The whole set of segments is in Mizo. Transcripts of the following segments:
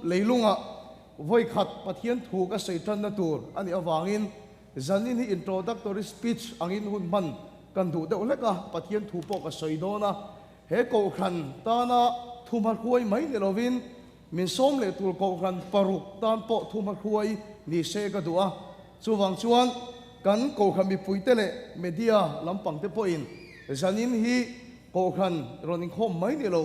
leilungah vawi khat Pathian thu ka sawi tanna tur a nih avangin zanin hi introductory speech angin hun hman kan duh deuh hlek a, Pathian thu pawh ka sawi dawn a, he kohhran tana thumha hruai mai ni lovin min sawm leh tur kohhran paruk tan pawh thumha hruai ni se ka duh a, chuvang chuan kan kohhran mipuite leh media lampangte pawhin zanin hi kohhran rawn inkhawm mai ni lo.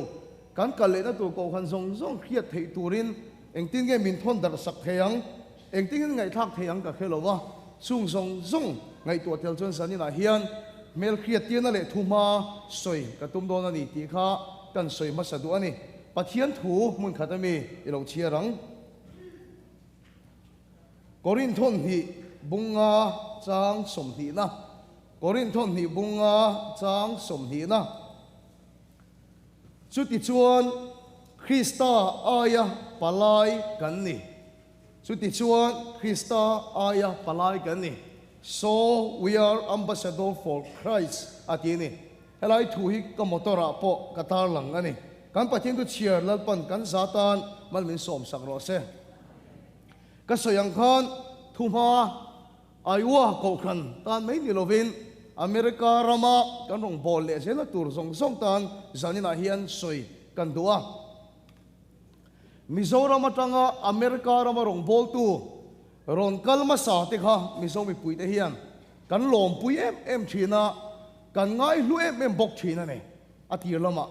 Kan kal lehna tur kohhran zawng zawng hriat theih turin engtin nge min thawn darh sak thei ang? Engtin nge ngaihthlak thei ang ka hre lo a, chung zawng zawng ngaihtuah tel chuan zaninah hian hmel hriattirna leh thu hma sawi ka tum dawn a ni tih kha kan sawi hmasa duh a ni. Pathian thu hmun khat ami i lo chhiar ang. Korinthon hnih bunga chang sawmhnihna Korinthon hnih bunga chang sawmhnihna. Chutichuan, Krista aia palai kan ni. Chutichuan, Krista aia palai kan ni. So we are ambassador for Christ, a ti a ni. Helai thu hi ka motor-ah pawh ka tarlang a ni. Kan Pathian chu chhiar Lalpan kan za tan mal min sawmsak rawh se. Ka sawi ang khan thuhma Iowa kohhran tan mai ni lovin America rama kan rawn bawl leh zelna tur zawng zawng tan zaninah hian sawi kan duh a. Mizoram atanga America rama rawn bawltu rawn kal hmasa te kha Mizo mipuite hian kan lawmpui em em thin a, kan ngaihlu em em bawk thin a ni a tir lamah.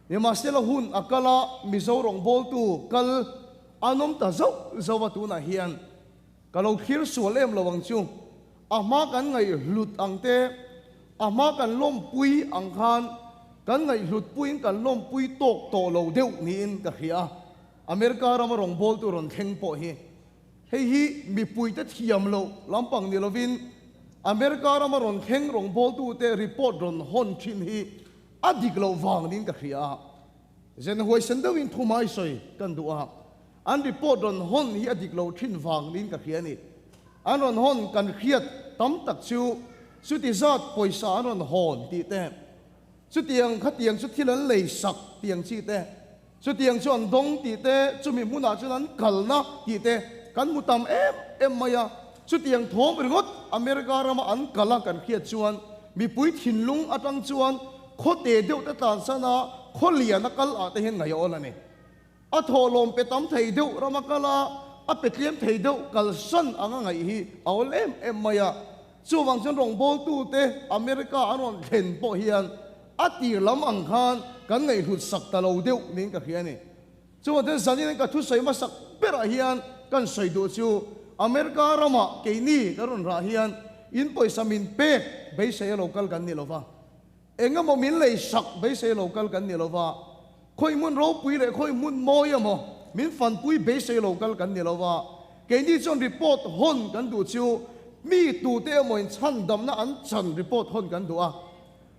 Nimahsela hun a kal a, Mizo rawn bawltu kal an awm ta zauh zauh a tunah hian. Ka lo thlir sual em lo ang chu. A hma kan ngaihhlut ang te, a hma kan lawmpui ang khan kan ngaihhlut puiin kan lawmpui tawk tawh lo deuh niin ka hria a. America rama rawngbawltu rawn thleng pawh hi hei hi mipuite thiam loh lampang ni lovin America rama rawn thleng rawngbawltute report rawn hawn thin hi a dik loh vang niin ka hria a. Zen huaisen deuhin thumai sawi kan duh a, an report rawn hawn hi a dik lo thin vang niin ka hria a ni. An rawn hawn kan hriat tam tak chu chuti zat pawisa an rawn hawn tih te, chutiang khatiang chu thil an lei sak tiang chi te, chutiang chu an dawng tih te, chumi hmunah chuan an kalna tih te kan hmu tam em em mai a. Chutiang thawm ringawt America rama an kal a kan hriat chuan mipui thinlung atang chuan Khawte deuh te tlansan a, khaw lian a kal ah te hian ngaih a awl a ni. A thawhlawm pe tam thei deuh ram a kal a, a pe tlem thei deuh kalsan ang a ngaih hi a awl em em mai a. Chuvang chuan rawngbawltu te America an rawn thlen pawh hian a tir lam ang khan kan ngaihhlut sak ta lo deuh niin ka hria a ni. Chuvang chuan zanin ka thusawi hmasak berah hian kan sawi duh chu America ramah keini kan rawn rah hian in pawisa min pek beisei a lo kal kan ni lo va. Engemaw min lei sak beisei lo kal kan ni lo va, khawi hmun ropui leh khawi hmun mawi emaw min fanpui beisei lo kal kan ni lo va, keini chuan report hawn kan duh chu mi tute emaw in chhandamna an chan report hawn kan duh a,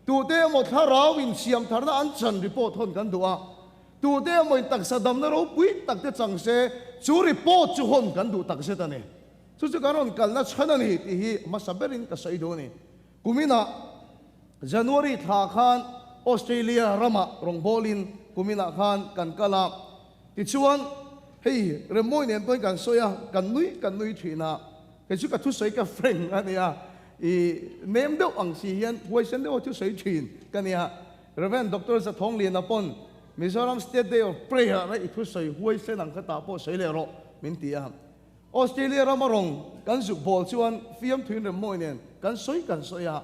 tute emaw thlarau in siamtharna an chan report hawn kan duh a, tute emaw in taksa damna ropui tak te chang se chu report chu hawn kan duh takzet a ni. Chu chu kan rawn kalna chhan a ni tih hi hmasa berin ka sawi duh a ni. Kuminah January thla khan Australia ramah rawngbawlin kuminah khan kan kal a, tichuan hei Remmawi nen pawhin kan sawi a, kan nui kan nui thin a, kei chu ka thusawi ka frank a nia, i nem deuh ang si hian huaisen deuha thusawi thin ka nia, Rev. Doctor Zathawngliana pawn Mizoram State Day of Prayer a i thusawi huaisen ang kha tah pawh sawi leh rawh min ti a. Australia rama rawng kan zuk bawl chuan fiamthuin remmawi nen kan sawi kan sawi a,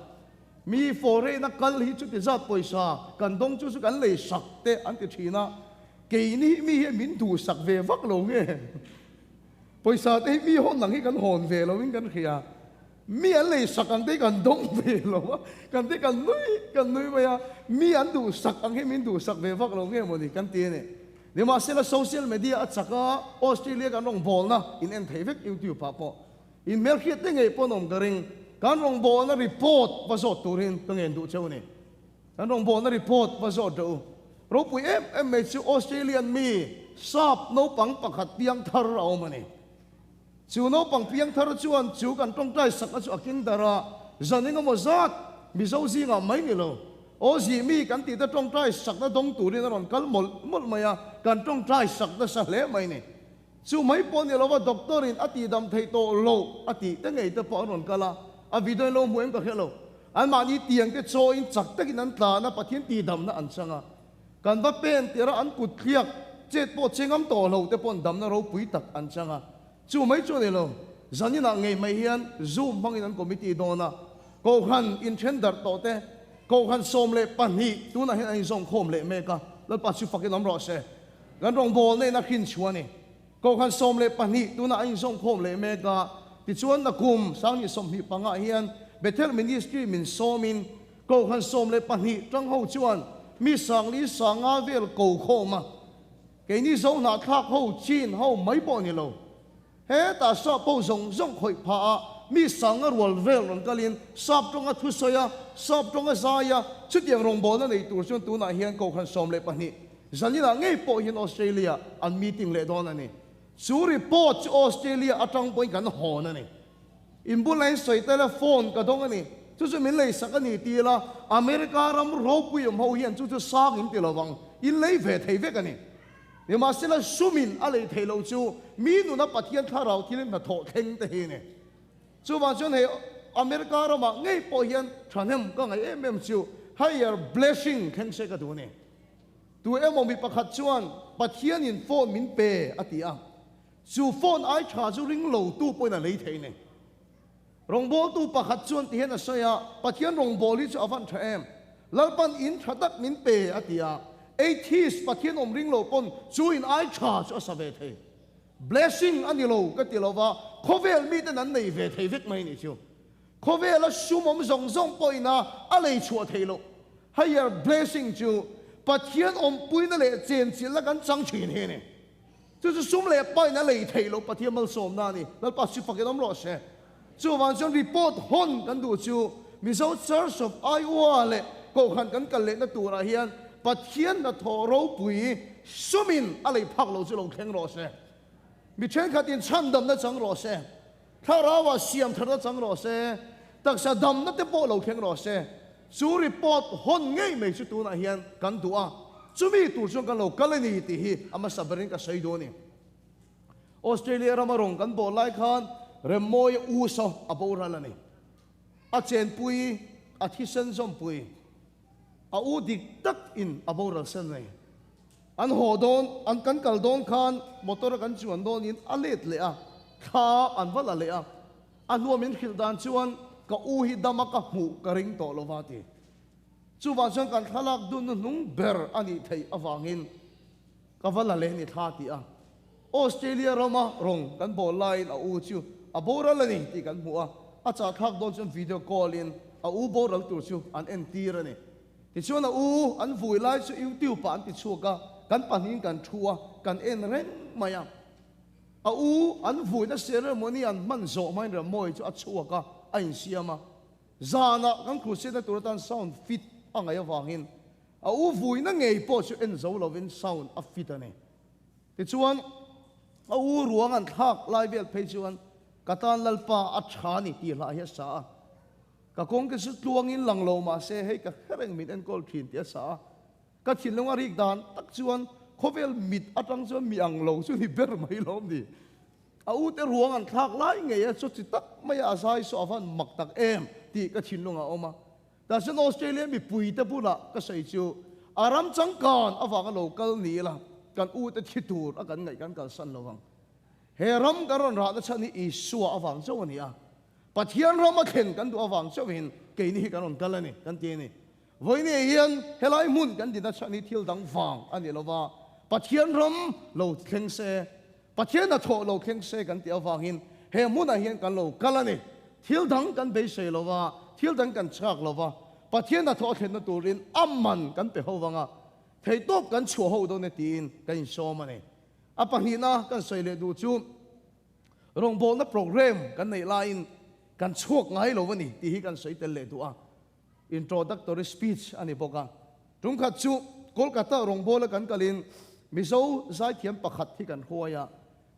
mi foreign-a kal hi chuti zat pawisa kan dawng chu chu kan lei sak te an ti thin a, keini hi mi hi min duhsak ve vak lo nge? Pawisa te hi mi hawn ang hi kan hawn ve lo in kan hria, mi an lei sak ang te hi kan dawng ve lo a, kan te kan nui kan nui mai a, mi an duhsak ang hi min duhsak ve vak lo nge mawni kan ti a ni. Nimahsela social media a chak a, Australia kan rawngbawlna in en thei vek YouTube ah pawh. In hmelhriat te ngei pawh an awm ka ring. Kan rawngbawlna report va zawt turin ka ngen duh cheu a ni. Kan rawngbawlna report va zawt rawh u. Ropui em em mai chu Australian mi sap naupang pakhat piang thar a awm a ni. Chu naupang piang thar chuan chu kan tawngtai sakna chu a king dar a, zan engemaw zat Mizo zingah mai ni lo. Aw zih mi kan tih te tawngtai sakna dawng turin a rawn kal mawlh mawlh mai a, kan tawngtai sak nasa hle mai ni. Chu mai pawh ni lova doctor in a tihdam theih tawh lo a tih te ngei te pawh an rawn kal a, a video in lo hmu em ka hre lo. Anmahni tiang te chawiin chak takin an tlan a, Pathian tihdamna an chang a. Kan va pen tirh a an kut thliak chet pawh che ngam tawh lo te paw'n damna ropui tak an chang a. Chu mai chu a ni lo, zaninah ngei mai hian Zoom hmangin an committee dawn a, Kohhran inthen darh tawh te, Kohhran 12 tunah hian an inzawmkhawm leh mek a, Lalpa chu fakin awm rawh se. Kan rawngbawlna in a hrin chhuah a ni. Kohhran 12 tunah an inzawmkhawm leh mek a, tichuan nakum 2025 ah hian Bethel Ministry min sawmin Kohhran 12 tang ho chuan mi sangli sanga vel ko khawm a, keini zo hnahthlak ho chin ho mai pawh ni lo. Hetah sap ho zawng zawng khawih phah a, mi sanga rual vel rawn kalin sap tawnga thusawi a, sap tawnga zai a, chutiang rawngbawlna nei tur chuan tunah hian Kohhran 12 zaninah ngei pawh hian Australia an meeting leh dawn a ni. Chu report chu Australia atang pawhin kan hawn a ni. In bulah in sawi tel a, phone ka dawng a ni. Chu chu min lei sak a ni ti ila, America ram ropui awm ho hian chu chu sang in ti lo vang, in lei ve thei vek a ni. Nimahsela sumin a lei thei lo chu mi nuna Pathian thlarau thil in hnathawh thleng te hi a ni. Chuvang chuan hei America ramah ngei pawh hian thahnem ka ngaih em em chu higher blessing thleng se ka duh a ni. Tu emaw mi pakhat chuan Pathianin phone min pe a ti a. Chu phone ai tha chu ring lo tu pawhin a lei thei nei. Rawngbawltu pakhat chuan ti hian a sawi a, Pathian rawngbâwl hi chu a van tha em? Lalpan in tha tak min pe a ti a. Atheist Pathian awm ring lo pawn chu in ai tha chu a sa ve thei. Blessing a ni lo ka ti lo va, khawvel miten an nei ve thei vek mai nih chu. Khawvela sum awm zawng zawng pawhin a a lei chhuah theih loh. Higher blessing chu Pathian awmpuina leh chenchilhna kan chang thin hi a ni. Chu chu sum leh pain a lei theih loh Pathian malsawmna a ni. Lalpa si fakin awm rawh se. Chuvang chuan report hawn kan duh chu Mizo Church of Iowa leh Kohhran kan kal lehna turah hian Pathian hnathawh ropui sumin a lei phak lo chu lo thleng rawh se. Mi thenkhatin chhandamna chang rawh se. Thlarauah siam tharna chang rawh se. Taksa damna te pawh lo thleng rawh se. Chu report hawn ngei mai chu tunah hian kan duh a, chumi tur chuan kan lo kal a ni tih hi a hmasa berin ka sawi duh a ni. Australia rama rawn kan bawh lai khan Remmawia u saw a boral a ni. A chenpui, a thisen zawmpui, a u dik tak in a boral sen a ni. An haw dawn, an kan kal dawn khan motor a kan chuan dawnin a let leh a, thla an va la leh a. A hnuah min hrilh dan chuan ka u hi dama ka hmuh ka ring tawh lo va ti. Chuvang chuan kan thlalak dun hnuhnung ber a nih theih avangin ka va la leh ni thla ti a. Australia rama rawng kan bawl laiin a u chu a boral a ni tih kan hmu a, a chahthlak dawn chuan video call in a u boral tur chu an entir a ni. Tichuan a u an vui lai chu YouTube ah an ti chhuak a, kan pahnihin kan thu a, kan en reng mai a. A u an vuina ceremony an hman zawh hmain Rammawi chu a chhuak a, a insiam a. Zanah kan crusade-na tur atan sound fit a ngaih avangin a u vuina ngei pawh chu en zo lovin sound a fit a ni. Tichuan, a u ruang an thlak lai vel phei chuan ka tan Lalpa a tha ni tih hlah hi a sa a. Ka kawngte chu tluangin lang lo mah se hei ka hre reng min enkawl thin tih a sa a. Ka thinlung a rik dan tak chuan khawvel mit atang chuan mi ang lo chu ni ber mai lawm ni. A ute ruang an thlak lai ngei a, chu chi tak mai a a zai saw a van mak tak em tih ka thinlung a awm a. Tah chuan Australia mipui te bulah ka sawi chu a ram changkan avanga lo kal ni ila kan ute thi tur a kan ngaih kan kalsan lo ang. He ram kan rawn rahna chhan hi Isua avang chauh a ni a. Pathian ram a thlen kan duh avang chauhin keini hi kan rawn kal a ni kan ti a ni. Vawinia hian helai hmun kan dina chhan hi thil dang vang a ni lova, Pathian ram lo thleng se, Pathian hnathawh lo thleng se kan tih avangin he hmunah hian kan lo kal a ni. Thil dang kan beisei lova, thil dang kan chak lova, Pathian hnathawh a thlenna turin a man kan pe ho vang a, theihtawp kan chhuah ho dawn e tiin kan insawm a ni. A pahnihna kan sawi leh duh chu rawngbawlna programme kan neih laiin kan chhuak ngai lo a ni tih hi kan sawi tel leh duh a. Introductory speech a ni bawk a. Tumkhat chu Kolkata rawngbawla kan kalin Mizo zaithiam pakhat hi kan hruai a.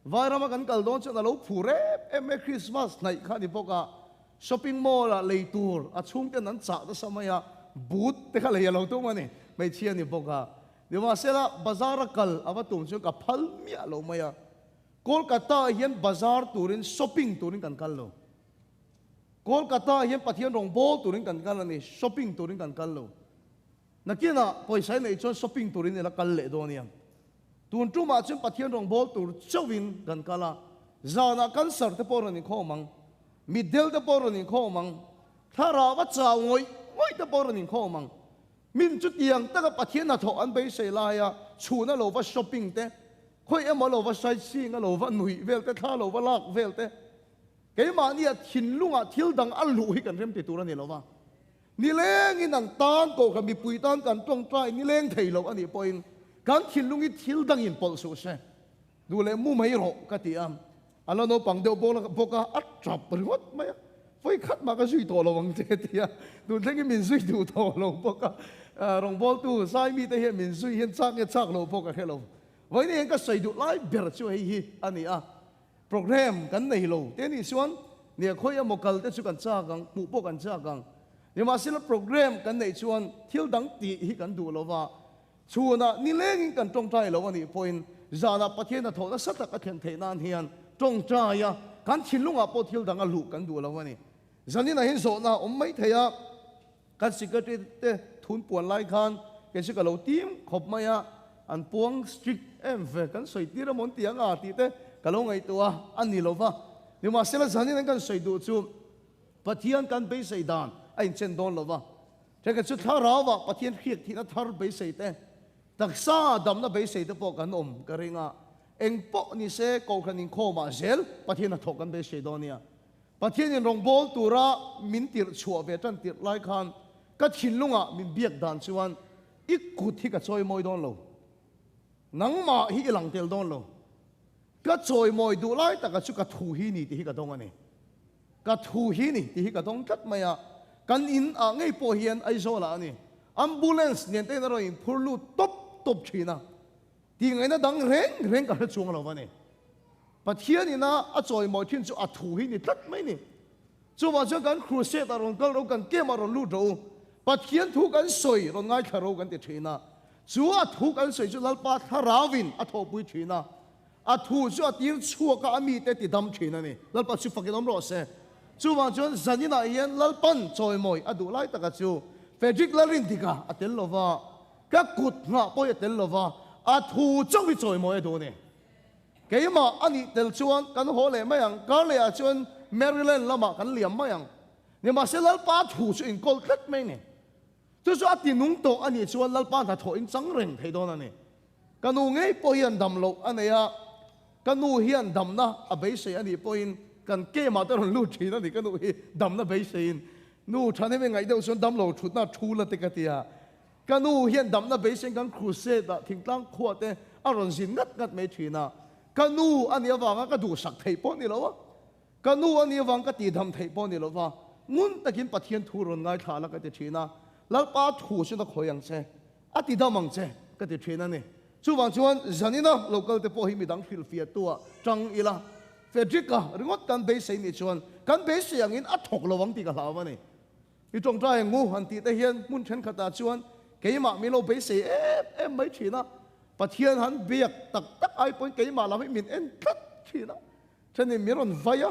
Vairama kan kal dawn chuan a lo phu rep em e, Christmas hnaih kha a ni bawk a. Shopping mall ah lei tur a chhungten an chah nasa mai a, boot te kha lei a lo tum a ni, hmeichhia a ni bawk a. Nimahsela bazar a kal a va tum chuan ka phal miah lo mai a. Kolkata ah hian bazar turin, shopping turin kan kal lo. Kolkata ah hian Pathian rawngbawl turin kan kal a ni, shopping turin kan kal lo. Nakinah pawisa i neih chuan shopping turin i la kal leh dawn nia. Tun tumah chuan Pathian rawngbawl tur chauhin kan kal a, zanah cancer te pawh rawn inkhawm ang, mitdel te pawh rawn inkhawm ang, thlarau a chau ngawih ngawih te pawh rawn inkhawm ang. Min chutiang taka Pathian hnathawh an beisei laia chhuna lo va shopping te, khawi emaw lo va sightseeing a lo va nuih vel te, thla lo va lak vel te, keimahnia thinlungah thil dang a luh hi kan remti tur a ni lo va. Nilengin an tan kohhran mipui tan kan tawngtai nileng thei lo a nih pawhin kan thinlung hi thil dangin pawlh suh se. Duh leh mu mai rawh ka ti a, a la naupang deuh bawk a, a tap ringawt mai a, vawi khat mah ka zui tawh lo ang che a ti a, tun thlengin min zui duh tawh lo bawk a, rawngbawltu zai mite hian min zui hian chak nge chak lo pawh ka hre lo. Vawiin hian ka sawi duh lai ber chu hei hi a ni a, Program kan nei lo te nih chuan nia khawi emaw kal te chu kan chak ang, hmuh pawh kan chak ang. Nimahsela program kan neih chuan thil dang tih hi kan duh lo va, chhunah nilengin kan tawngtai lo a nih pawhin zanah Pathian hnathawh nasa tak a thlen theih nan hian tawngtai a, kan thinlungah pawh thil dang a luh kan duh lo a ni. Zaninah hian zawhna a awm mai thei a, Kan secretary te thun puan lai khan kei chu ka lo tim khawp mai a, an puang strict em ve, kan sawi tir emaw an ti ang a tih te ka lo ngaihtuah a, a ni lo va. Nimahsela zanin an kan sawi duh chu Pathian kan beisei dan a inchen dawn lo va, thenkhat chu thlarauah Pathian hriak thihna thar beisei te, taksa damna beisei te pawh kan awm ka ring a, eng pawh ni se Kohhran inkhawmah zel Pathian hnathawh kan beisei dawn nia. Pathianin rawngbâwl tura min tirh chhuah ve tan tirh lai khan ka thinlungah min biak dan chuan i kut hi ka chawimawi dawn lo, nangmah hi i lang tel dawn lo, ka chawimawi duh lai taka chu ka thu hi ni tih hi ka dawng a ni. Ka thu hi ni tih hi ka dawng tlat mai a, kan in ah ngei pawh hian Aizawlah a ni, ambulance nen te hian a rawn inphur lut tawp tawp thin a, tih ngaihna dang reng reng ka hre chuang lo a ni. Pathian ina a chawimawi thin chu a thu hi ni tlat mai ni. Chuvang chuan kan crusade ah rawn kal ro, kan camp ah rawn lut ro u. Pathian thu kan sawi rawn ngaithla ro kan ti thin a. Chu a thu kan sawi chu Lalpa Thlarauin a thawhpui thin a. A thu chu a tir chhuak a, a mite ti dam thin a ni. Lalpa chu fakin awm rawh se. Chuvang chuan zaninah hian Lalpan chawimawi a duh lai taka chu Frederick Lalrindika a tel lova, ka kut nghah pawh hi a tel lova, a thu chauh hi chawimawi a duh a ni. Keimah a nih tel chuan kan haw leh mai ang, kar lehah chuan Maryland lamah kan liam mai ang. Nimahse Lalpa thu chu inkawl tlat mai ni. Chu chu a ti nung tawh a nih chuan Lalpa hnathawh in chang reng thei dawn a ni. Ka nu ngei pawh hian dam loh a nei a, ka nu hian damna a beisei a nih pawhin kan kemah te rawn lut thin a ni, ka nu hi damna beiseiin nu thahnem i ngaih deuh chuan damlo thutna thu la te ka ti a. Ka nu hian damna beisein kan crusade ah thingtlang khuah te a rawn zin ngat ngat mai thin a, ka nu a nih avanga ka duhsak theih pawh ni lo a, ka nu a nih avang ka tihdam theih pawh ni lo va, ngun takin Pathian thu rawn ngaithla la ka ti thin a, Lalpa thu chu na khawi ang che, a tidam ang che ka ti thin a ni. Chuvang chuan zanina local te pawh hi midang hrilhfiah tu ah tang ila, Frederick-a ringawt kan beisei nih chuan kan beisei angin a thawk lo ang tih ka hlau a ni. I tawngtai ang u han tih te hian hmun thenkhatah chuan keimah min lo beisei em em mai thin a, Pathian han biak tak tak ai pawhin keimah lam hi min en tlat thin a, thenin min rawn vai a,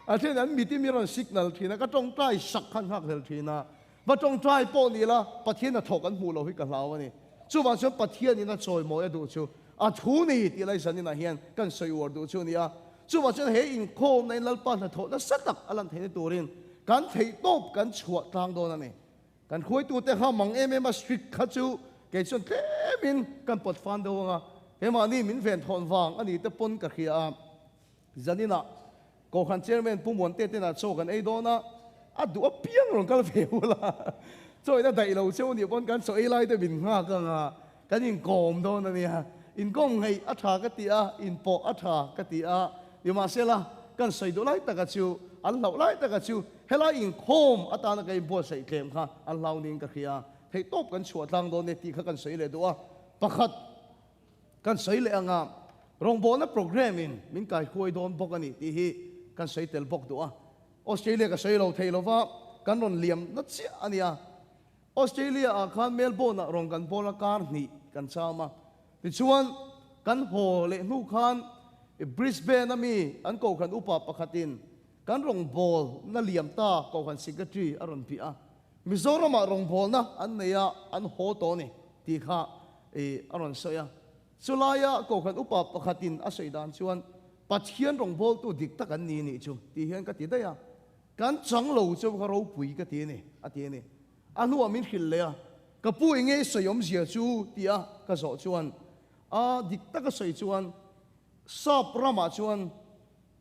a thenin an mit hi min rawn signal thin a, ka tawngtai sak khan nghak hlel thin a, va tawngtai pawh ni la Pathian a thawk an hmuh lo hi ka hlau a ni. Chuvang chuan Pathianin a chawimawi a duh chu a thu ni tih lai zaninah hian kan sawi uar duh chu a ni a. Chuvang chuan he inkhawmna in Lalpa hnathawh nasa tak a lan theihna turin kan theihtawp kan chhuah tlang dawn a ni. Kan hruaitute kha mang em em a strict kha chu kei chuan tlemin kan pawt fan deuh ang a, keimahni min ven thawn vang a ni te pawn ka hria a. Zaninah Kohhran Chairman Pu Muante tena chaw kan ei dawn a, a duh apiang rawn kal ve ula, chaw in a daih lo cheu nih pawn kan chaw ei lai te min nghak ang a, kan inkawm dawn a nia. Inkawm ngeih a tha ka ti a, inpawh a tha ka ti a, nimahsela kan sawi duh lai taka chu, an hlauh lai taka chu helai inkhawm atana ka inbuatsaih tlem kha an hlau niin ka hria. Theihtawp kan chhuah tlang dawn e tih kha kan sawi leh duh a, pakhat. Kan sawi leh anga rawngbawlna programme in min kaihruai dawn bawk a ni tih hi kan sawi tel bawk duh a. Australia ka sawi lo thei lova kan rawn liam na chiah a nia. Australia ah khan Melbourne ah rawn kan bawl a kar hnih kan cham a. Tichuan kan haw leh hnu khan Brisbane a mi an Kohhran upa pakhatin kan rawngbâwl na liam ta Kohhran Secretary a rawn bih a, Mizoramah rawngbâwlna an nei a, an haw tawh a ni tih kha a rawn sawi a. Chulaia Kohhran upa pakhatin a sawi dan chuan Pathian rawngbâwltu dik tak an ni nih chu tih hian ka ti daih a, kan chang lo chu ka ropui ka ti a ni, a ti a ni. A hnuah min hrilh leh a, ka pu eng nge i sawi awmzia chu tia ka zawh chuan a dik taka sawi chuan Sap ramah chuan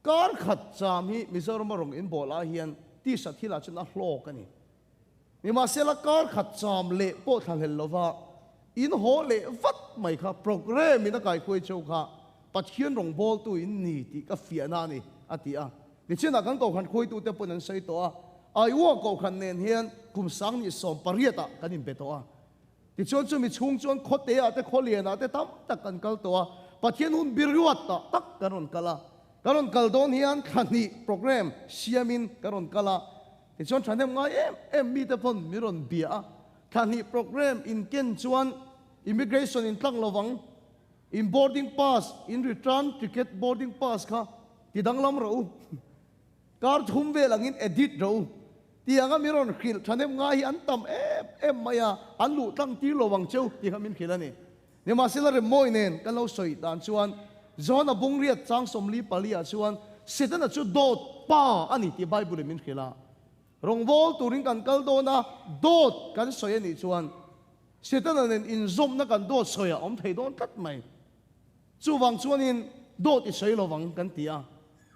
kar khat cham hi Mizorama rawng inbawl ah hian tisa thilah chuan a hlawk a ni. Nimahsela kar khat cham leh pawh thlahlel lova in haw leh vat mai kha programme in a kaikhuai cheu kha Pathian rawngbawltu in ni tih ka fiahna a ni, a ti a. Nichinah kan kohhran khuaitute pawn an sawi tawh a, Iowa kohhran nen hian kum 18,000 ah kan inbe tawh a. Tichuan chumi chhung chuan khawteah te khawlianah te tam tak kan kal tawh a, Pathian hun biruat ah tak kan rawn kal a. Kan rawn kal dawn hian thla hnih programme siamin kan rawn kal a. Tichuan thahnem ngai em em mite pawn min rawn bia a, thla hnih programme inken chuan immigration in tlang lovang, in boarding pass, in return ticket boarding pass kha ti danglam rawh u. Kar thum vel angin edit rawh u. Tianga min rawn hrilh thahnem ngai hi an tam em em mai a, an luh tlang tir lo ang cheu tih kha min hrilh a ni. Nimahsela Remmawi nen kan lo sawi dan chuan John-a bungriat chang 44 ah chuan Setana chu dawt pa a ni tih Bible in min hrilh a. Rawngbâwl turin kan kal dawn a, dawt kan sawi a nih chuan Setana nen inzawmna kan dawt sawi a awm thei dawn tlat mai. Chuvang chuanin dawt i sawi lovang kan ti a,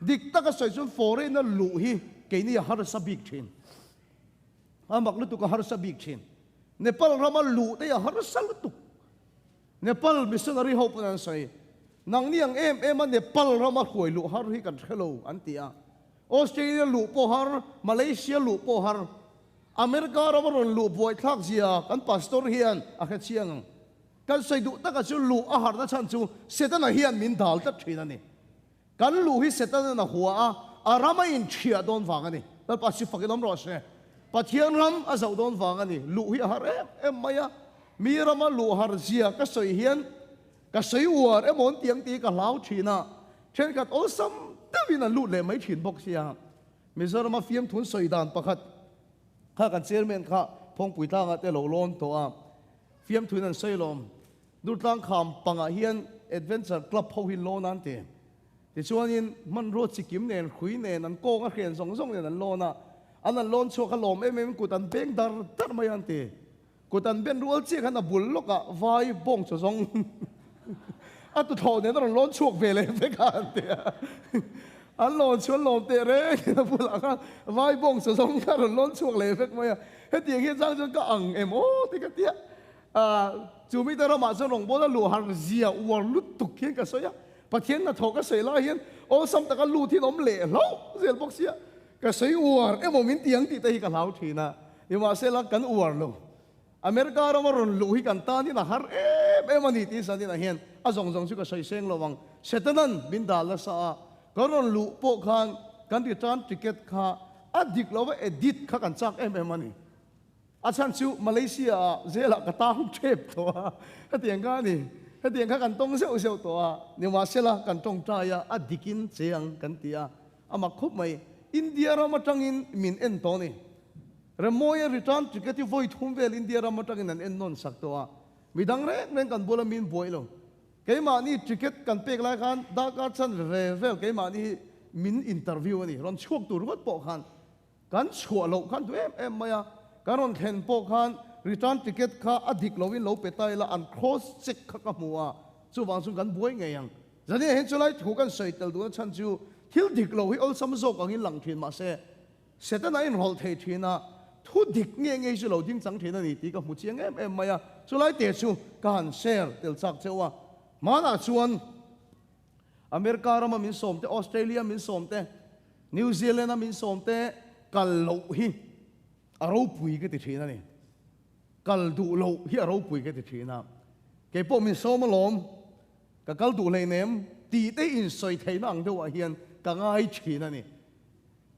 dik taka sawi chuan foreign-a luh hi keini a harsa bik thin. A mak lutuk a harsa bik thin. Nepal rama luh te hi a harsa lutuk. Nepal missionary ho pawn an sawi, Nangni ang em em a Nepal rama hruai luh har hi kan hre lo an ti a. Australia luh pawh har, Malaysia luh pawh har. America rama rawn luh buaithlak zia kan pastor hian a hre chiang ang. Kan sawi duh takah chu luh a harna chhan chu Setana hian min dal tlat thin a ni. Kan luh hi Setana'n a hua a, a ram a inthiah dawn vang a ni. Lalpa si fakin awm rawh se. Pathian ram a zoh dawn vang a ni. Luh hi a har em em mai a. Mi rama luh har zia ka sawi hian ka sawi uar emaw an ti ang tih hi ka hlau thin a. Thenkhat awlsam deuhin an lut leh mai thin bawk sia. Mizorama fiamthun sawi dan pakhat kha kan chairman kha Phawngpui tlangah te lo lawn tawh a. Fiamthuin an sawi lawm. Durtlang kham pangah hian Adventure Club ho hi lawn an ti. Tichuanin hmanrua chikim nen, hrui nen, an kawng a hren zawng zawng nen an lawn a. An an lawn chhuak a lawm em em kut an beng dar dar mai an ti. Kut an ben rual chiah khan a bul lawkah vai bawng chaw zawng a tuthlawh nen a rawn lawn chhuak ve leh vek a an ti a. An lawn chu an lawm teh reng in a bulah khan vai bawng chaw zawng kha a rawn lawn chhuak leh vek mai a. Hetiang hian chang chuan ka ang em aw ti ka ti a. Chu mite ramah chuan rawngbawla luh har zia uar lutuk hian ka sawi a. Pathian hnathawh ka sawi lai hian awlsam taka lut hian awm leh hlauh zel bawk sia. Ka sawi uar emaw min ti ang tih te hi ka hlau thin a. Nimahsela kan uar lo. America rama rawn luh hi kan tan hian a har em em a ni tih Sanina hian a zawng zawng chu ka sawi seng lo ang. Setanan min dal nasa a, kan rawn luh pawh khan kan return ticket kha a dik lo va edit kha kan chak em em a ni. A chhan chu Malaysia ah zelah ka tang tep tawh a, hetiang kha a ni. Hetiang kha kan tawng zeuh zeuh tawh a, nimahsela kan tawngtai a, a dikin che ang kan ti a, a mak khawp mai. India ram atangin min en tawh a ni. Remawia return ticket hi vawi thum vel India ram atangin an en nawn sak tawh a, midang reng reng kan bula min buai lo. Keimahni ticket kan pek lai khan darkar chan ve vel keimahni hi min interview a ni, rawn chhuak tur ringawt pawh khan kan chhuah loh khan duh em em mai a, kan rawn thlen pawh khan return ticket kha a dik loin lo pe ta ila an cross check kha ka hmu a, chuvang chuan kan buai ngei ang. Zania hian chulai thu kan sawi tel duhna chhan chu thil dik lo hi awlsam zawk angin lang thin mahse, Setana inrawlh thei thin a, thu dik nge nge hi chu lo ding chang thin a ni tih ka hmu chiang em em mai a, chulai te chu ka han share tel chak cheu a. Hmanah chuan America rama min sawm te, Australia min sawm te, New Zealand a min sawm te kal loh hi a ropui ka ti thin a ni. Kal duh loh hi a ropui ka ti thin a. Keipawh min sawm alawm, ka kal duh hleinem tih te insawi theihna ang deuhah hian ka ngai thin a ni.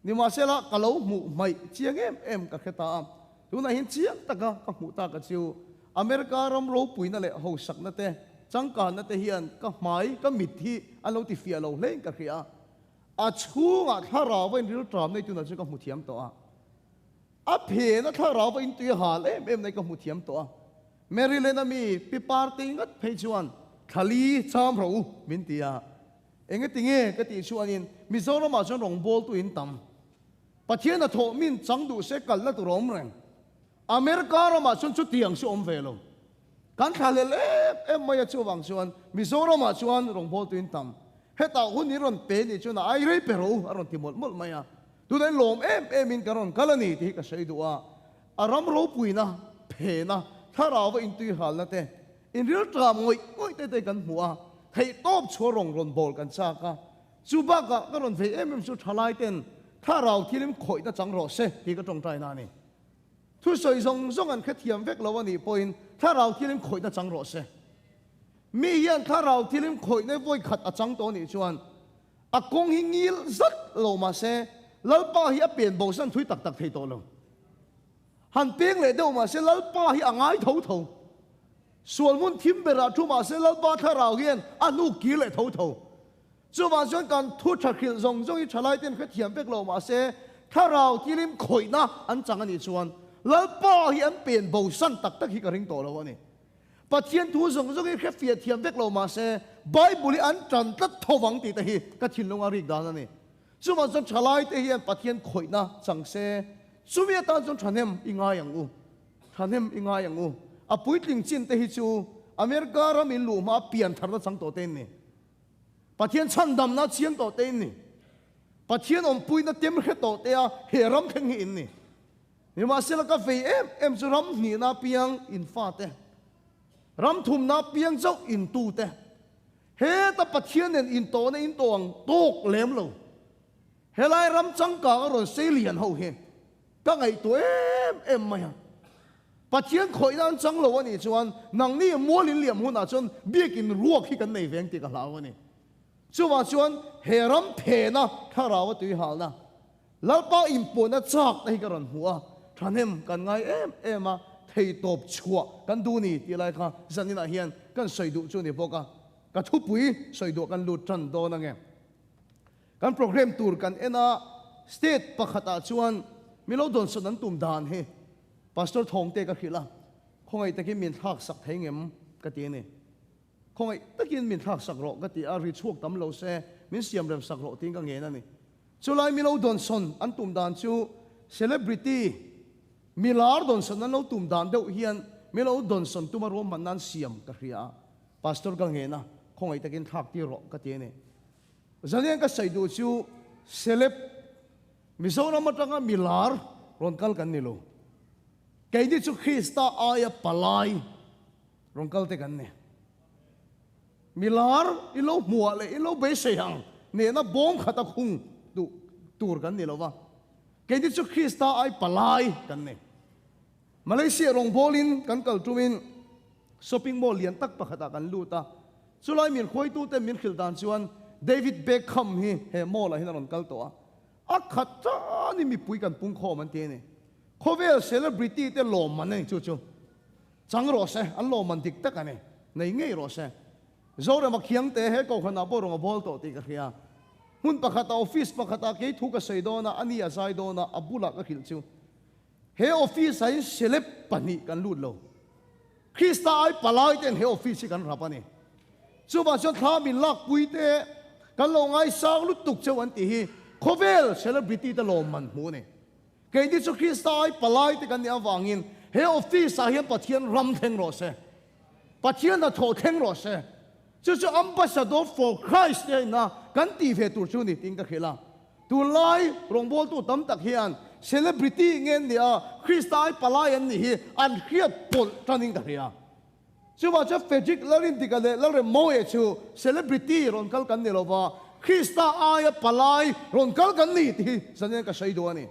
Nimahsela, ka lo hmuh hmaih chiang em em ka hre ta a. Tunah hian chiang taka ka hmuh tak a chu America ram ropuina leh hausakna te. changkanna te hian ka hmai, ka mit hi an lo ti fiah lo hlein ka hria a. A chhungah thlarau a inrilṭam nei tunah chuan ka hmu thiam tawh a. A phena thlarau a intui a hal em em nei ka hmu thiam tawh a. Maryland a mi Pi Partei ngat phei chuan thlali cham rawh u min ti a. Engati nge ka tih chuanin Mizoramah chuan rawngbawltu in tam. Pathian a thawh min chang duh se kalna tur a awm reng. America ramah chuan chutiang chu awm ve lo. Kan thlahlel em em mai a chuvang chuan Mizoramah chuan rawngbawltu in tam. Hetah hun in rawn pe nih chuan a ai rei pe rawh u a rawn ti mawlh mawlh mai a. Tunah in lawm em em in kan rawn kal a ni tih hi ka sawi duh a. A ram ropuina, phena, thlarauva intuihalna te, inrilṭam ngawih ngawih te te kan hmu a, theihtawp chhuah rawng rawn bawl kan chak a. Chu bakah ka rawn vei em em chu ṭhalai ten thlarau thilim khawihna chang rawh se tih ka ṭawngṭaina a ni. Thusawi zawng zawng an hrethiam vek lo a nih pawhin thlarau thilim khawihna chang rawh se. Mi hian thlarau thilim khawihna vawi khat a chang tawh a nih chuan a kawng hi ngil zat lo mah se Lalpa hi a pen bosan thui tak tak thei tawh lo. Han peng leh deuh mah se Lalpa hi a ngai tho tho. Sual hmun thim berah thu mah se Lalpa thlarau hian a hnuk kir leh tho tho. Chuvang chuan kan thu tha hrilh zawng zawng hi thalai ten hrethiam vek lo mah se thlarau thilim khawihna an chang a nih chuan Lalpa hi an pen bosan tak tak hi ka ring tawh lo a ni. Pathian thu zawng zawng hi hrefiah thiam vek lo mah se Bible hi an tan tlat tho vang tih te hi ka thinlung a rik dan a ni. Chuvang chuan thalai te hian Pathian khawihna chang se chumi atan chuan thahnem i ngai ang u. Thahnem i ngai ang u. A puitling chin te hi chu America ram in luh hma pian tharna chang tawh te in ni. Pathian chhandamna chiang tawh te in ni. Pathian awmpuina tem hre tawh te a he ram thleng hi in ni. Nimahsela ka vei em em chu ram hnihna piang in fate, ram thumna piang chauh in tute, heta Pathian nen intawhna in tawh ang tawk lem lo. Helai ram changkang a rawn sei lian ho hi ka ngaihtuah em em mai a. Pathian khawihna an chang lo a nih chuan nangni mual in liam hunah chuan biakin ruak hi kan nei veng tih ka hlau a ni. Chuvang chuan he ram phena thlarau a tuihalna, Lalpa inpuahna chakna hi ka rawn hmu a, thahnem kan ngai em em a, theitawp chhuah kan duh ni tih lai kha zaninah hian kan sawi duh chu a ni bawk a, ka thupui sawi duh kan lut tan dawn ange. Kan programme tur kan en a, state pakhatah chuan milo dawnsawn an tum dan hi Pastor Thawngte ka hrilh a, khawngaih takin min thlak sak thei ngem ka ti a ni. Khawngaih takin min thlak sak rawh ka ti a, ri chhuak tam lo se min siam rem sak rawh tiin ka ngen a ni. Chulai milo dawnsawn an tum dan chu celebrity milar dawnsawn an lo tum dan deuh hian milo dawnsawn tuma ruahmanna nan siam ka hria a, Pastor ka ngen a, khawngaih takin thlak tir rawh ka ti a ni. Zanian ka sawi duh chu celeb Mizoram atanga milar rawn kal kan ni lo. Keini chu Krista aia palai rawn kal te kan ni. Milar i lo hmuah leh i lo beisei ang nena bawm khata khung duh tur kan ni lo va. Keini chu Krista ai palai kan ni. Malaysia rawngbawlin kan kal tumin shopping mall lian tak pakhatah kan lut a. Chulai min hruaitute min hrilh dan chuan David Beckham hi he mall ah hian a rawn kal tawh a. A khat tanin mipui kan pung khawm an ti a ni. Khawvel celebrity te lawmman a ni chu chu. Chang rawh se, an lawmman dik tak a ni. Nei ngei rawh se. Zorema Khiangte he kohhranah pawh rawn a bawl tawh tih ka hria. Hmun pakhatah office pakhatah kei thu ka sawi dawn a, ani a zai dawn a, a bulah ka hrilh chu. He office ah hin celeb pahnih kan lut lo. Krista ai palai ten he office hi kan rap a ni. Chuvang chuan thla min lakpui te kan lo ngaisang lutuk cheu an tih hi khawvel celebrity te lawmman hmuh a ni. Keini chu Krista ai palai te kan nih avangin he office ah hian Pathian ram thleng rawh se. Pathian hnathawh thleng rawh se. Chu chu Ambassador for Christ te a inna kan tih ve tur chu ni tiin ka hrilh a. Tunlai rawngbawltu tam tak hian celebrity nge an nih a, Krista ai palai an nih hi an hriat pawlh tanin ka hria. Chuvang chuan Frederick Lalrindika leh Lalremmawia chu celebrity rawn kal kan ni lova, Krista aia palai rawn kal kan ni tih hi zanian ka sawi duh a ni.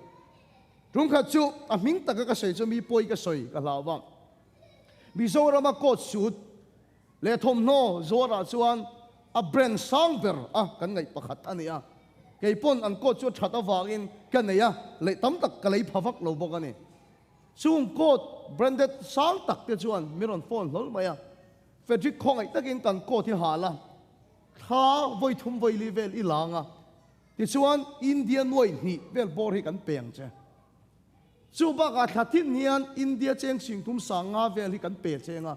Tumkhat chu a hming taka ka sawi chu mi pawi ka sawi ka hlau va. Mizorama coat suit Leh thawmhnaw zuarah chuan a brand sang ber a kan ngaih pakhat a ni a, kei pawn an coat chu a that avangin ka nei a, leh tam tak ka lei pha vak lo bawk a ni. Chung coat branded sang tak te chuan min rawn phone hlawl mai a. Frederick khawngaih takin kan coat hi hal a, thla vawi thum vawi li vel i lang a, tichuan India nuai hnih vel bawr hi kan pe ang che. Chu bakah thla thin hian India cheng singthum sanga vel hi kan pe cheng a,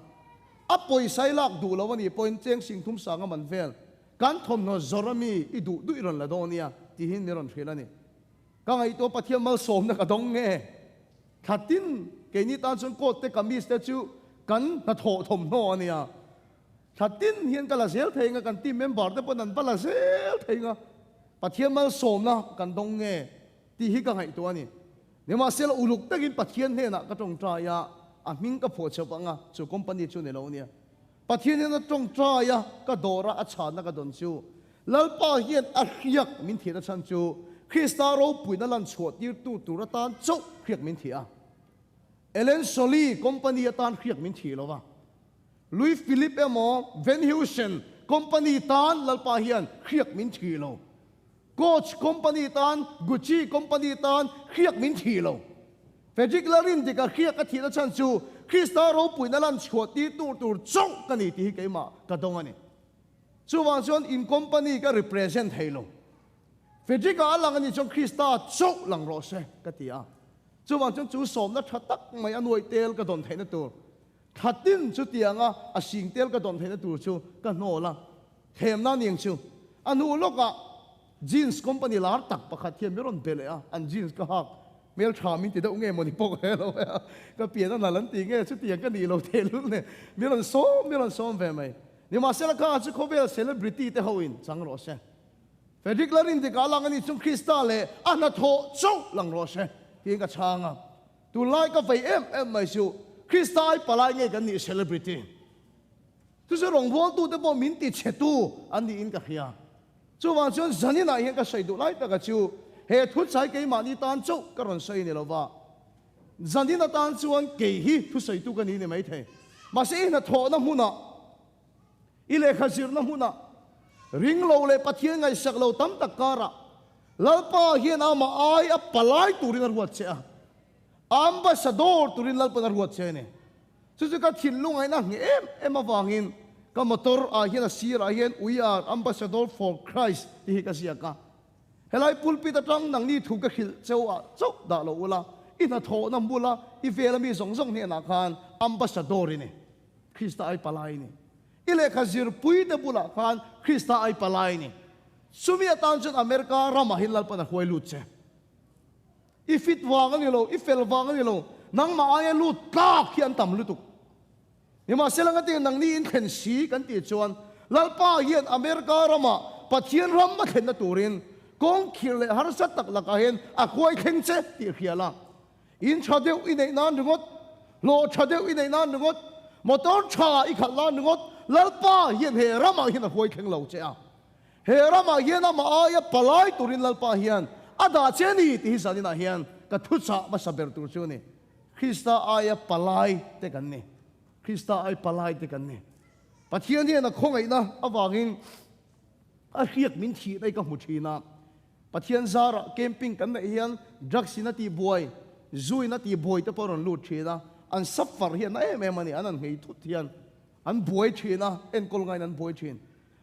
a pawisa i lak duh lo a nih pawhin cheng singthum sanga man vel kan thawmhnaw zawrh ami i duh duh i rawn la dawn nia tihin min rawn hrilh a ni. Ka ngaihtuah Pathian malsawmna ka dawng nge? Thla tin keini tan chuan coat te kamis te chu kan hnathawh thawmhnaw a nia. Thla tin hian ka la zel thei nga, kan team member te pawn an va la zel thei nga, Pathian malsawmna kan dawng nge tih hi ka ngaihtuah a ni. Nimahsela uluk takin Pathian hnenah ka tawngtai a, a hming ka phuah cheuh ang a, chu company chu ni lo nia. Pathian hian a tawngtai a, ka dawr a, a chhanna ka dawn chu. Lalpa hian a hriak min thihna chhan chu Krista ropuina lan chhuah tirtu tur atan chauh hriak min thih a. Ellen Soli company atan hriak min thih lo va. Louis Philippe emaw Van Heusen company tan Lalpa hian hriak min thih lo. Coach company tan, Gucci company tan hriak min thih lo. Frederick Larin dika hriak a thihna chhan chu Krista ropuina lan chhuah tirtu tur chauh ka ni tih hi keimah ka dawng a ni. Chuvang chuan in company ka represent thei lo. Frederick-a a lang a nih chuan Krista chauh lang rawh se ka ti a. Chuvang chuan chu sawmna tha tak mai a nuai tel ka dawn theihna tur, thla tin chutianga a sing tel ka dawn theihna tur chu ka hnawl a. Thlemna a niang chu. A hnu lawkah jeans company lar tak pakhat hian min rawn be leh a, an jeans ka hak hmel tha min ti deuh nge mawni pawh ka hre lo a, ka pian a nal an ti nge chutiang ka nih lo thei lul nen min rawn sawm min rawn sawm ve mai. Nimahsela kha chu khawvel celebrity te ho in chang rawh se. Frederick Larin dikah a lang a ni chung Krista leh a hnathawh chauh lang rawh se tiin ka chhang a. Tunlai ka vei em em mai chu Krista ai palai nge kan nih celebrity. Chu chu rawngbawltute pawh min ti chhetu an niin ka hria. Chuvang chuan zaninah hian ka sawi duh lai taka chu he thuchai keimahni tan chauh ka rawn sawi ni lova, zanin atan chuan kei hi thusawitu ka ni ni maithei. Mahse i hnathawhna hmunah, i lehkha zirna hmunah, ring lo leh Pathian ngaihsak lo tam tak karah Lalpa hian amah ai a palai turin a ruat che a, ambassador turin Lalpan a ruat che a ni. Chu chu ka thinlung ain a ngheh em em avangin ka motor ah hian a sir ah hian We are Ambassador for Christ tih hi ka ziak a. Helai pulpit atang nangni thu ka hrilh cheu ah chauh dah lo ula, i hnathawhna bula i vela mi zawng zawng hnenah khan Ambassador i ni, Krista ai palai i ni. I lehkha zirpui te bulah khan Krista ai palai i ni. Chumi atan chuan America ramah hian Lalpan a hruai lut che. I fit vang a ni lo, i fel vang a ni lo, nangmah aia lut tlak hi an tam lutuk. Nimahsela ngati nangni in thlen si kan tih chuan Lalpa hian America ramah Pathian ram a thlenna turin kawng khirh leh harsa tak lakah hian a kuai thleng che tih hria la. In tha deuh i neih nan ringawt, hlawh tha deuh i neih nan ringawt, motor tha i khalh nan ringawt Lalpa hian he ramah hian a huai thleng lo che a. He ramah hian amah aia palai turin Lalpa hian a dah che a ni tih hi zaninah hian ka thuchah hmasa ber tur chu a ni. Krista aia palai te kan ni. Krista ai palai te kan ni. Pathian hian a khawngaihna avangin a hriak min thih daih ka hmu thin a. Pathian zarah camping kan neih hian drugs in a tih buai, zu in a tih buai te pawh a rawn lut thin a. An suffer hi a na em em a ni. An han nghei thut hian an buai thin a, enkawl ngaiin an buai thin.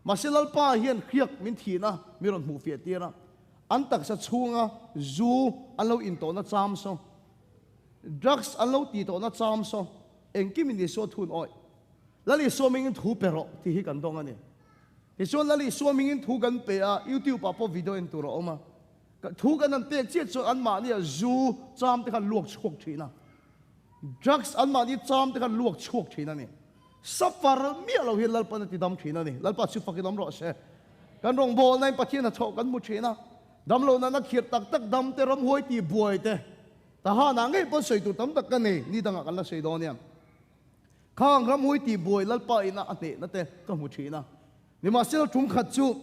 Mahse Lalpa hian hriak min thihna mi rawn hmuh fiah tir a, an taksa chhunga zu an lo intawhna cham saw, drugs an lo tih tawhna cham saw, engkim in Isua thun awih. Lal Isua mingin thu pe rawh tih hi kan dawng a ni. Tichuan Lal Isua mingin thu kan pe a, YouTube ah pawh video en tur a awm a, thu kan han pek chiah chuan anmahnia zu cham te khan luak chhuak thin a, drugs anmahni cham te khan luak chhuak thin a ni. Safar miah lo hian Lalpan a ti dam thin a ni. Lalpa chu fakin awm rawh se. Kan rawngbawlna in Pathian a chhoh kan hmu thin a. Damlo nana khirh tak tak dam te, ramhuai tih buai te, tahanah ngei pawn sawi tur tam tak ka nei, ni dangah kan la sawi dawn nia. Khang ramhuai tih buai Lalpa ina a hnehna te ka hmu thin a. Nimahsela tum khat chu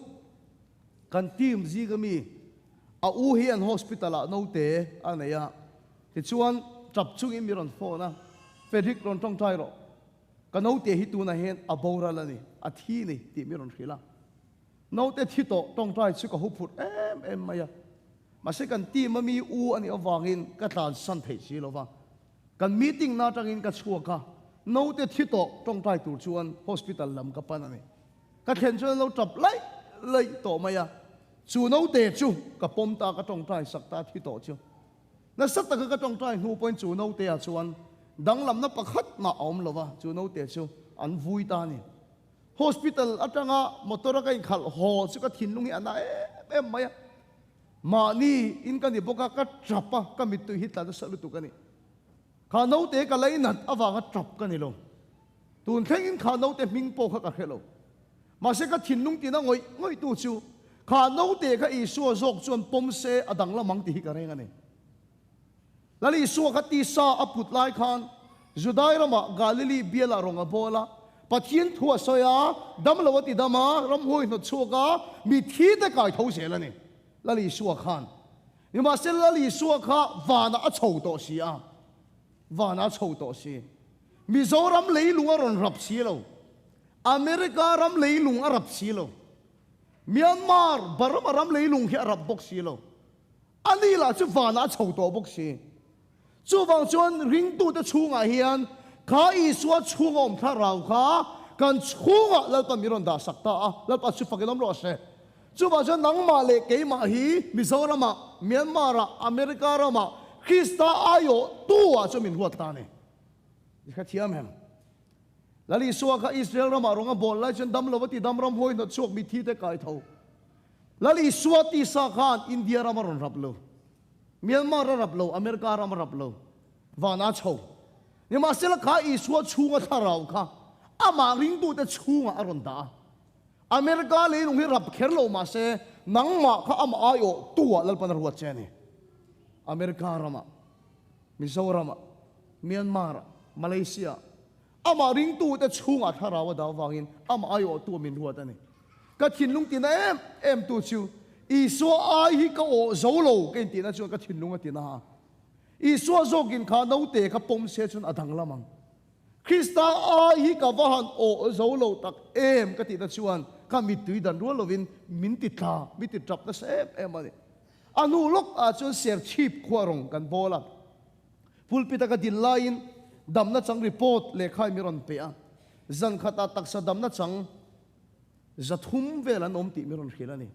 kan team zinga mi a u hi an hospital ah naute a nei a. Tichuan tap chungin mi rawn phone a, Frederick rawn tawngtai rawh. Ka naute hi tunah hian a boral a ni, a thi ni tih mi rawn hrilh a. Naute thi tawh tawngtai chu ka hu phurh em em mai a. Mahse kan team a mi u a nih avangin ka tlansan theih si lo va. Kan meeting na atangin ka chhuak a. Naute thi tawh tawngtai tur chuan hospital lam ka pan a ni. Ka thlen chuan an lo tap laih laih tawh mai a, chu naute chu ka pawm ta, ka tawngtai sak ta thi tawh chu. Nasa taka ka tawngtai hnu pawhin chu naute ah chuan danglamna pakhat mah a awm lo va, chu naute chu an vui ta a ni. Hospital atanga motor a ka inkhalh haw chu ka thinlung hi a na em em mai a, mahni in ka ni bawk a, ka tap a, ka mittui hi tla nasa lutuk a ni. Kha naute ka lei nat avanga tap ka ni lo. Tun thlengin kha naute hming pawh kha ka hre lo. Mahse ka thinlung tina ngawih ngawih tu chu kha naute kha Isua zawk chuan pawm se a danglam ang tih hi ka reng a ni. Lal Isua kha tisa a put lai khan Judai ramah Galili bialah rawng a bawl a, Pathian thu a sawi a, dam lo a ti dam a, ramhuai hnawt chhuak a, mitthi te kai tho zel a ni. Lal Isua khan. Nimahsela Lal Isua kha vanah a chho tawh si a, vanah a chho tawh si. Mizoram leilung a rawn rap si lo, America ram leilung a rap si lo, Myanmar, Burma ram leilung hi a rap bawk si lo. Ani lah chu vanah a chho tawh bawk si. Chuvang chuan ringtute chhungah hian kha Isua chhunga awm thlarau kha kan chhungah Lalpa min rawn dahsak ta a, Lalpa chu fakin awm rawh se. Chuvang chuan nangmah leh keimah hi Mizoramah, Myanmar-ah, America ramah Krista aiawh tu-ah chuan min ruat ta a ni. I hrethiam em? Lal Isua kha Israel ramah rawng a bawl lai chuan dam lova ti dam ram huai hnawt chhuak mitthi te kai tho. Lal Isua tisa khan India ram a rawn rap lo. Myanmar a rap lo, America ram a rap lo, van a chho. Nimahsela kha Isua chhunga thlarau kha amah ringtute chhungah a rawn dah a. America leilung hi rap kher lo mahse nangmah kha amah aiawh tuah Lalpan a ruat che a ni. America ramah, Mizoramah, Myanmar-ah, Malaysia-ah amah ringtute chhungah thlarau a dah avangin amah aiawh tuah min ruat a ni. Ka thinlung tina em em tu chu Isua ai hi ka awh zo lo ka intihna chuan ka thinlung a tina a. Isua zawkin kha naute kha pawm se chuan a danglam ang. Krista ai hi ka va han awh zo lo tak em ka tihna chuan ka mittui dan rual lovin min ti tla, min ti tap nasa em em a ni. A hnu lawk ah chuan serchhip khua rawng kan bawl a. Pulpit a ka din laiin damna chang report lehkha i mi rawn pe a. Zan khatah taksa damna chang 300 vel an awm tih mi rawn hrilh a ni.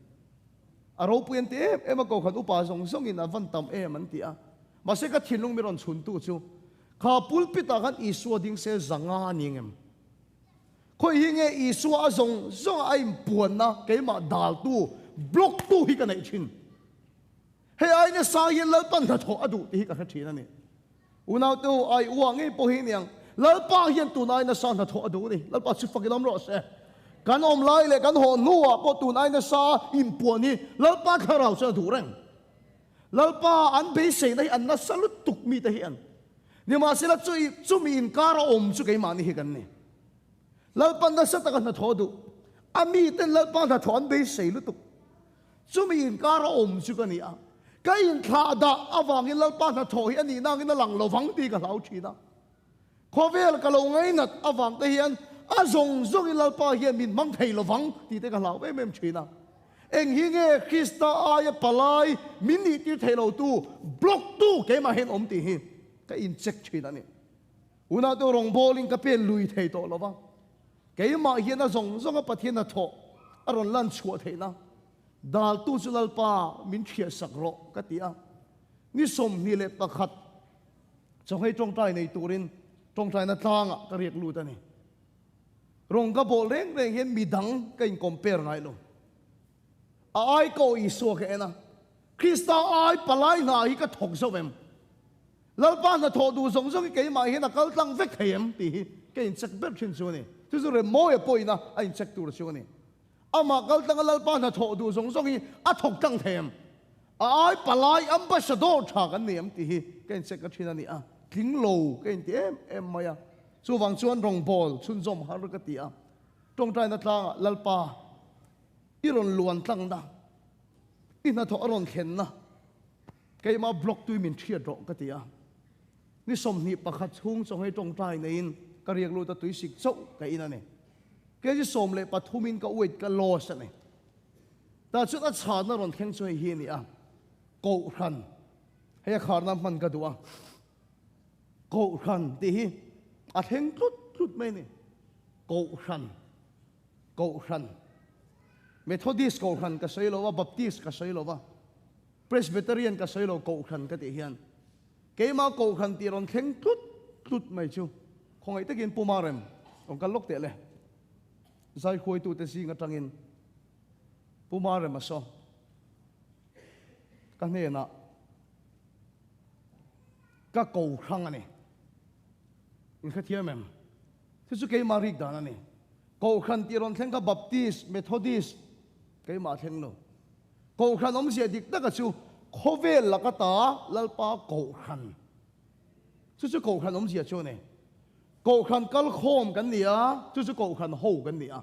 A ropui an ti em em a, Kokhan upa zawng zawngin a van tam em an ti a. Mahse ka thinlung mi rawn chhuntu chu kha pulpit ah khan Isua ding se 500 a ni ngem? Khawi hi nge Isua a zawng zawng a inpuanna keimah daltu, block tu hi ka neih thin. Hei ai nasa hian Lalpa hnathawh a duh tih hi ka hre thin a ni. Unaute u, ai ua ngei pawh hi aniang, Lalpa hian tun ai nasa hnathawh a duh a ni. Lalpa chu fakin awm rawh se. Kan awm lai leh kan haw hnuah pawh tun ai nasa inpuan hi Lalpa thlarau chuan a duh reng. Lalpa an beiseina hi an nasa lutuk mite hi an. Nimahsela chu chumi inkar a awm chu keimahni hi kan ni. Lalpa nasa taka hnathawh a duh. A miten Lalpa hnathawh an beisei lutuk. Chumi inkar a awm chu ka ni a, ka inthlah dah avangin Lalpa hnathawh hi a nih nangin a lang lovang tih ka hlau thin a. Khawvel ka lo ngainat avang te hian a zawng zawngin Lalpa hian min hmang thei lovang tih te ka hlau em em thin a. Eng hi nge Krista aia palai min nih tir thei lo tu, block tu keimah hian awm tih hi ka incheck thin a ni. Unau te rawngbawlin ka pen lui thei tawh lova. Keimah hian a zawng zawnga Pathian hnathawh a rawn lan chhuah theihna daltu chu Lalpa min hriatsak rawh ka ti a. Ni 21 chawhmei tawngtai nei turin tawngtaina tlangah ka riak lut a ni. Rawng ka bawl reng reng hian midang ka in compare ngai lo. A ai ka aw Isua ka en a, Krista ai palai hna hi ka thawk zo em? Lalpa hnathawh duh zawng zawng hi keimah hian a kal tlang vek thei em tih hi ka incheck ber thin chu a ni. Chu chu Remmawia pawhin a a incheck tur chu a ni. Amah kal tlanga Lalpa hnathawh duh zawng zawng hi a thawk tlang thei em? A ai palai ambassador tha kan ni em tih hi ka incheck a thin a ni a. Tling lo ka inti em em mai a. Chuvang chuan rawngbawl chhunzawm har ka ti a. Tawngtaina tlangah Lalpa i rawn luan tlangna, i hnathawh a rawn thlenna, Keimah block tui min hriat rawh ka ti a. Ni 21 chhung chaw hei tawngtai neiin ka riak lut a tui sik chauh ka in a ni. Kg 13 in ka weight ka loss a ni. Tah chuan a chhanna rawn thleng chu hei hi a ni a, Kohhran, hei a kharna hman ka duh a, Kohhran tih hi. A thleng tlut tlut mai a ni. Kohhran, Kohhran, Methodist Kohhran ka sawi lo a, Baptist ka sawi lo a, Presbyterian ka sawi lo, Kohhran ka tih hian keimah Kohhran tih rawn thleng tlut tlut mai chu khawngaih takin Pu Marem rawn kal lawk teh le. Zai huaitute zing atangin Pu Marem a saw ka hnenah ka ko hrang a ni. In hrethiam em? Chu chu keimah rik dan a ni. Kohhran tih rawn thleng kha Baptist, Methodist keimah thleng lo. Kohhran awmzia dik taka chu khawvel laka ta Lalpa Kohhran. Chu chu Kohhran awmzia chu a ni. Kohhran kalkhawm kan ni a, chu chu Kohhran ho kan ni a.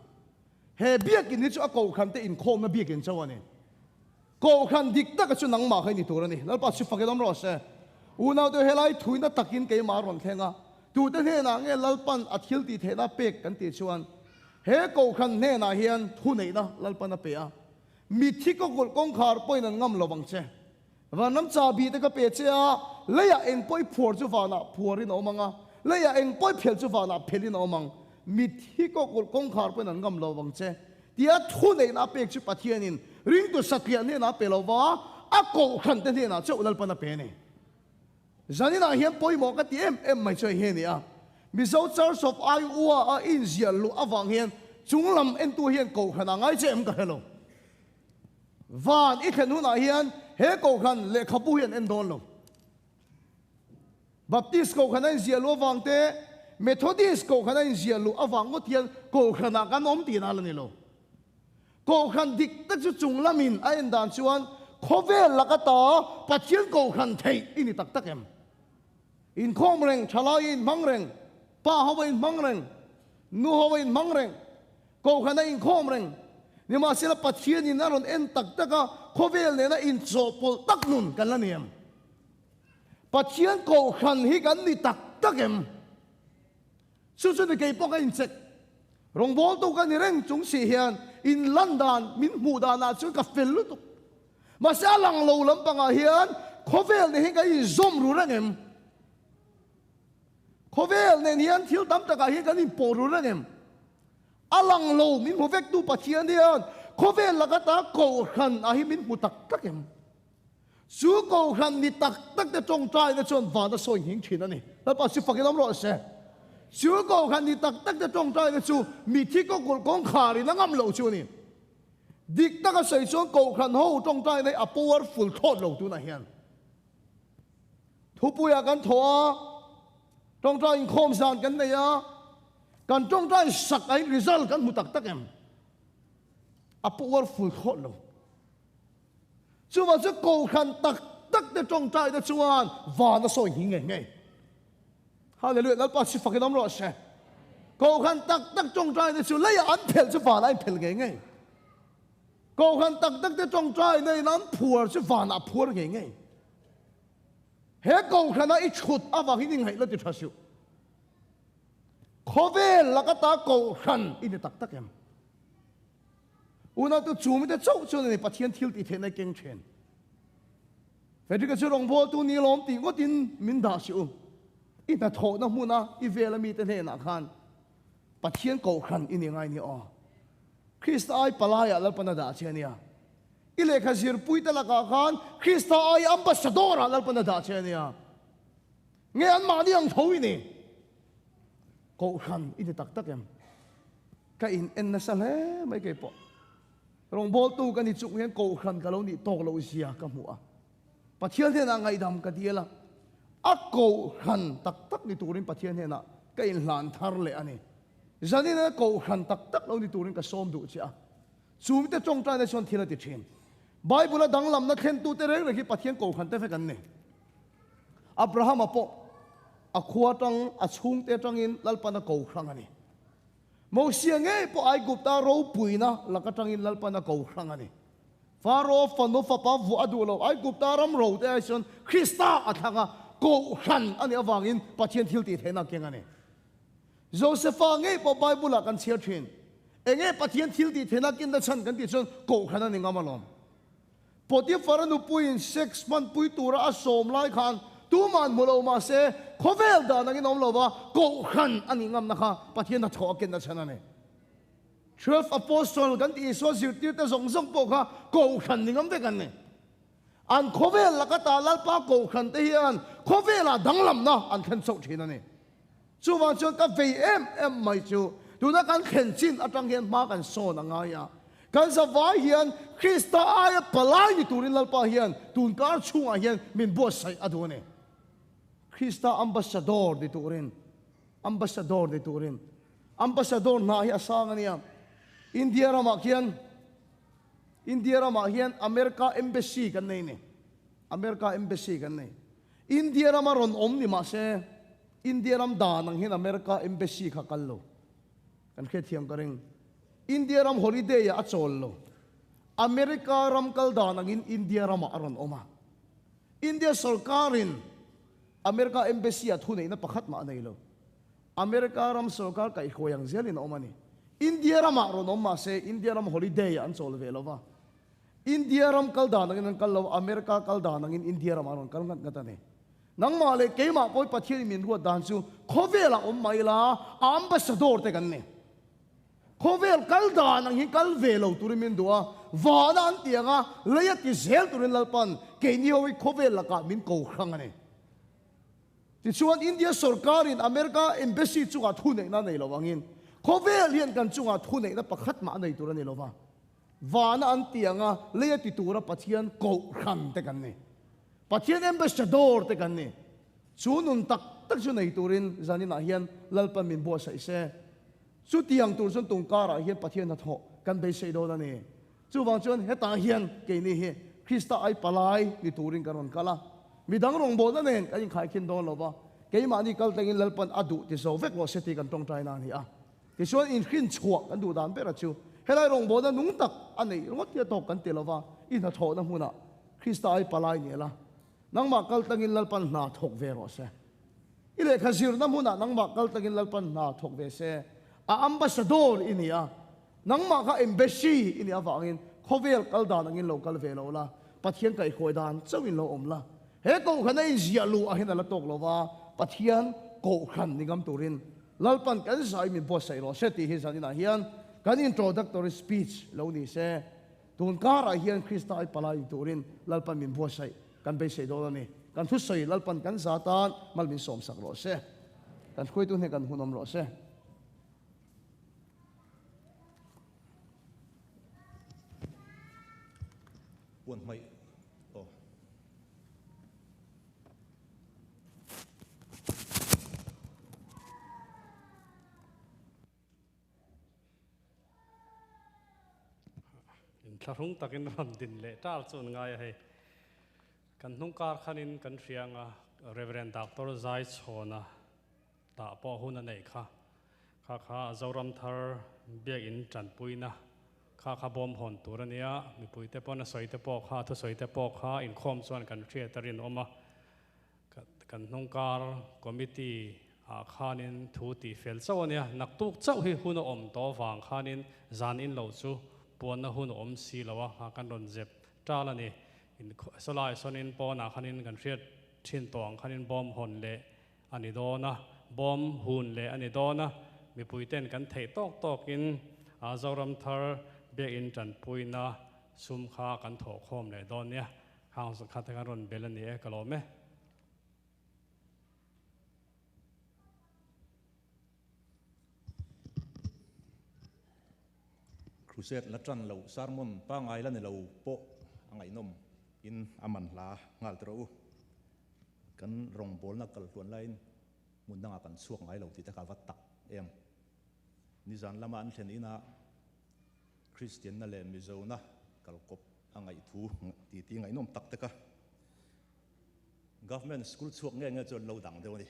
He biakin hi chu a Kohhran te inkhawmna biakin chauh a ni. Kohhran dik taka chu nangmah kha i ni tur a ni. Lalpa chu fakin awm rawh se. Unaute helai thuina takin keimah a rawn thleng a, tute hnenah nge Lalpan a thil tih theihna pek kan tih chuan he Kohhran hnenah hian thuneihna Lalpan a pe a. Mitthi kawkulh kawngkhar pawhin an ngam lo vang che. Vanram chahbi te ka pe che a, leiah eng pawh i phuar chu vanah phuarin a awm ang a, leiah eng pawh i phelh chu vanah phelhin a awm ang. Mitthi kawkulh kawngkhar pawhin an ngam lo vang che. Tia thuneihna a pek chu Pathianin ringtu satliah hnenah a pe lo va, a kohhran te hnenah chauh Lalpan a pe a ni. Zaninah hian pawimawh ka ti em em mai chu hei hi a ni a, Mizo Church of Iowa a inziah luh avang hian chunglam entu hian kohhran a ngai che em ka hre lo. Van i thlen hunah hian he kohhran lehkhabu hi an en dawn lo. Baptist kohhran a inziah luh avang te, Methodist kohhran a inziah luh avang ngawt hian kohhranah kan awm tihna a la ni lo. Kohhran dik tak chu chung lamin a en dan chuan khawvel laka ta Pathian kohhran theih i ni tak tak em? Inkhawm reng, thalai inhmang reng, pa ho a inhmang reng, nu ho a inhmang reng, Kohhran a inkhawm reng. Nimahsela Pathianin a rawn en tak tak a, khawvel nena inchawhpawlh tak nun kan la ni em? Pathian kohhran hi kan ni tak tak em? Chu chu ni kei pawh ka inchek. Rawngbawltu ka ni reng chung si hian inlan dan min hmuh danah chuan ka fel lutuk. Mahse a lang lo lampangah hian khawvel nen hian kan inzawm ru reng em? Khawvel nen hian thil tam takah hian kan inpawh ru reng em? A lang lo min hmu vektu Pathian hian khawvel laka ta kohhran ah hi min hmu tak tak em? Chu kohhran ni tak tak te tawngtaina chuan van a sawi nghing thin a ni. Lalpa chu fakin awm rawh se. Chu kohhran ni tak tak te tawngtaina chu mithi kawkulh kawngkhar in a ngam lo chu a ni. Dik taka sawi chuan kohhran ho tawngtaina hi a powerful thlawt lo tunah hian. Thupuiah kan thaw a, tawngtai inkhawm zan kan nei a, kan tawngtai sak aiin result kan hmu tak tak em? A powerful thlawt lo. Chuvang chu kohhran tak tak te tawngtai te chuan van a sawi nghing ngei ngei. Hallelujah, Lalpa si fakin awm rawh se. Kohhran tak tak tawngtai te chu leiah an phelh chu vanah an phelh ngei ngei. Kohhran tak tak te tawngtai neiin an phuar chu vanah phuar ngei ngei. He kohhrana i chhut avangin i ngaih la ti tha suh. Khawvel laka ta kohhran i ni tak tak em? Unau tu chumi te chauh chuan a ni Pathian thil tih theihna i keng thin. Frederick-a chu rawngbawltu ni lawm tih ngawtin min dah suh u. I hnathawhna hmuna i vela mite hnenah khan Pathian kohhran i ni ngai ni aw. Krista ai palaiah Lalpan a dah che a nia. I lehkha zirpuite lakah khan Krista ai ambassador-ah Lalpan a dah che a nia. Nge anmahni ang tho i ni? Kohhran i ni tak tak em? Ka in en nasa hle mai kei pawh. Rawngbawltu ka ni chung hian kohhran ka lo nih tawk loh zia ka hmu a. Pathian hnenah ngaihdam ka dil a, a kohhran tak tak ni turin Pathian hnenah ka inhlan thar leh a ni. Zanin a kohhran tak tak lo ni turin ka sawm duh che a, chu mite tawngtaina chuan thil a ti thin. Bible-a danglamna thlentute reng reng hi Pathian kohhran te vek an ni. Abrahama pawh a khua atang, a chhungte atangin Lalpan a kohrang a ni. Mosia ngei pawh Aigupta ropuina lak atangin Lalpan a kohrang a ni. Faro fanu fapa vuah a duh lo, Aigupta ram ro te ai chuan Krista a thlang a, kohhran a nih avangin Pathian thil tih theihna a keng a ni. Josefa ngei pawh Bible ah kan chhiar thin. Enge Pathian thil tih theihna kinna chhan kan tih chuan kohhran a ni ngam alawm. Potiphar-a nupuiin sex hmanpui tura a sawm lai khan. Tuman hmu lo mahse khawvel dan angin awm lo va, kohhran a nih ngamna kha Pathian hnathawh a kenna chhan a ni. 12 Apostle kan tih Isua zirtirte zawng zawng pawh kha kohhran ni ngam vek an ni. An khawvel laka ta Lalpa kohhran te hian khawvelah danglamna an thlen chauh thin a ni. Chuvang chuan ka vei em em mai chu tuna kan thlen chin atang hian hma kan sawn a ngai a. Kan zavai hian Krista aia palai ni turin Lalpa hian tun kar chhungah hian min buatsaih a duh a ni. Krista ambassador ni turin, ambassador ni turin. Ambassador hna hi a sang a nia. India ramah khian, India ramah hian America Embassy kan nei ni. America Embassy kan nei. India rama rawn awm ni mahse India ram dan ang hian America Embassy kha kal lo. Kan hriatthiam ka ring. India ram holiday ah a chawl lo. America ram kal dan angin India ramah a rawn awm a. India sorkarin America Embassy ah thuneihna pakhat mah a nei lo. America ram sorkar kaihhruai ang zelin a awm a ni. India ramah rawn awm mahse India ram holiday ah an chawl ve lo va. India ram kal dan angin an kal lo, America kal dan angin India ramah rawn kal ngat ngat a ni. Nangmah leh keimah pawh Pathianin min ruat dan chu khawvelah awm mai ila, a ambassador te kan ni. Khawvel kal dan ang hi kal ve lo turin min duh a, vana an ti ang a, lei a ti zel turin Lalpan keini ho hi khawvel lakah min ko hrang a ni. Tichuan India sorkarin America embassy chungah thuneihna a nei lo angin khawvel hian kan chungah thuneihna pakhat mah a nei tur a ni lo va. Vana an ti ang a, lei a ti tura Pathian kohhran te kan ni. Pathian ambassador te kan ni. Chu nun tak tak chu nei turin zaninah hian Lalpan min buatsaih se. Chutiang tur chuan tungkarah hian Pathian hnathawh kan beisei dawn a ni. Chuvang chuan hetah hian keini hi Krista ai palai ni turin kan rawn kal a. Midang rawngbawlna nen kan inkhaikhin dawn lo va, keimahni kal tlangin Lalpan a duh ti zo vek rawh se tih kan tawngtai na a ni a. Tichuan inhrin chhuah kan duh dan ber a chu helai rawngbawlna nung tak a neih ringawt hi a tawk kan ti lo va, i hnathawhna hmunah Krista ai palai ni la, nangmah kal tlangin Lalpan hna thawk ve rawh se. I lehkha zirna hmunah nangmah kal tlangin Lalpan hna thawk ve se. A ambassador i ni a, nangmah kha embassy i nih avangin khawvel kal dan angin lo kal ve lo la, Pathian kaihhruai dan chauhin lo awm la. He kohhran a inziah luh ah hian a la tawk lo va, Pathian kohhran ni ngam turin Lalpan kan zai min buatsaih rawh se tih hi zaninah hian kan introductory speech lo ni se. Tun karah hian Krista ai palai ni turin Lalpan min buatsaih kan beisei dawn a ni. Kan thusawi Lalpan kan za tan mal min sawmsak rawh se. Kan hruaitu hne kan hunawm rawh se. Puan hmaih aw. Inthlahrung takin rawn din leh tar chu an ngai a hei. Kan hnung kar khanin kan hria anga Reverend Doctor Zaichhawna tah pawh hun a neih kha. Kha kha Zoram thar biakinn tanpuina kha kha bawm hawn tur a nia, mipuite pawn a sawi te pawh kha, a thusawi te pawh kha inkhawm chuan kan hriat a rinawm a. Kan hnung kar committee ah khanin thu tih fel chauh a nia, naktuk chauh hi hun a awm tawh vang khanin zan in lo chu puanna hun a awm si lo a, kan rawn zep tal a ni. Sawlai sawnin pawnah khanin kan hriat thin tawh ang khanin bawm hawn leh a ni dawn a, bawm hun leh a ni dawn a, mipuiten kan theih tawk tawkin Zoram thar biakinn tanpuina sum kha kan thawhkhawm leh dawn nia. Khang zakhat te khan rawn bel a ni e, ka lawm e. Crusade la tan lo, sermon pangai la ni lo pawh a ngaihnawm in a man hla nghal tawh u. Kan rawngbawlna kal hluan laiin hmun dangah kan chhuak ngai lo tih te kha a va tak em. Nizan lama an thlen inah Kristianna leh Mizona kalkawp a ngaihthu titi ngaihnawm tak te kha Government school chhuak nge nge chu an lo dang deuh a ni.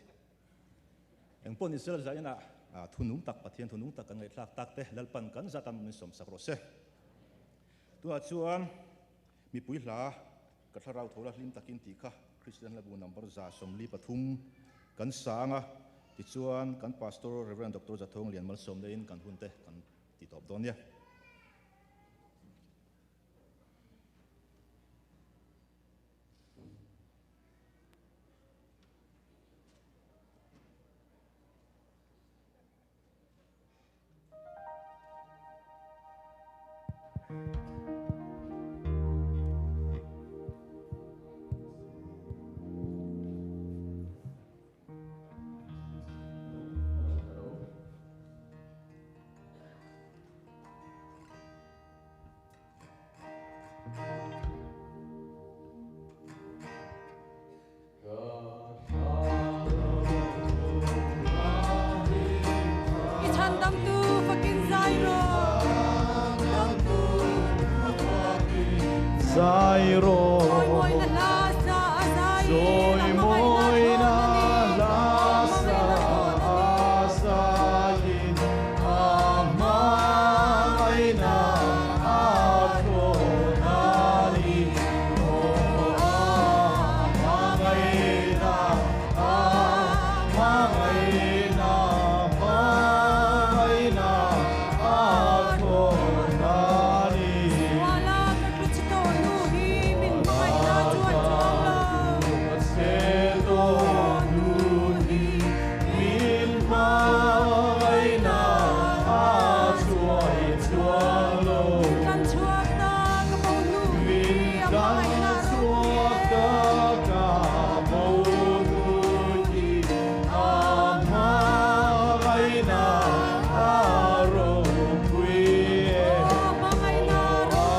Engpawh ni sela zainah thunung tak Pathian thunung tak kan ngaihthlak tak te Lalpan kan zat a min sawmsak rawh se. Tunah chuan mipui hla ka thlarau tho la hlim takin tih kha Kristian hlabu number 143 kan sang a, tichuan kan Pastor Rev. Doctor Zathawng Lian Malsawmna in kan hun te kan ti tawp dawn nia. I chhandamtu fakin zai rawh. Zai rawh. Chawimawina hla sa a zaiin a hmangaihna thawn a ni. A hmangaihna thawn a ni. Suala ka tlu chi tawh nu hi min hmangaihna chuan chuang lo. Min tlan chhuak ta ka bo nu hi a hmangaihna ropui e. Aw hmangaihna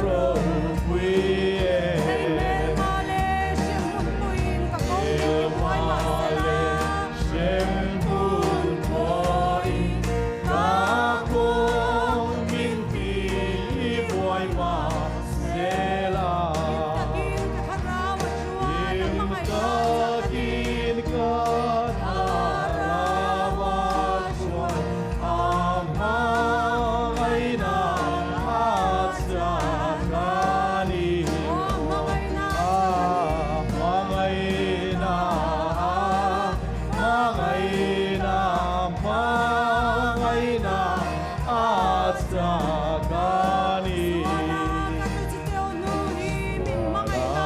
ropui e. Lei hmelma leh hremhmun puiin ka kawng min ti buai mahsela. Hlim takin ka thlarau a hruai a hmangaihna chak a ni. Aw hmangaihna chak a ni. Suala ka tlu chi teo hnu hi min hmangaihna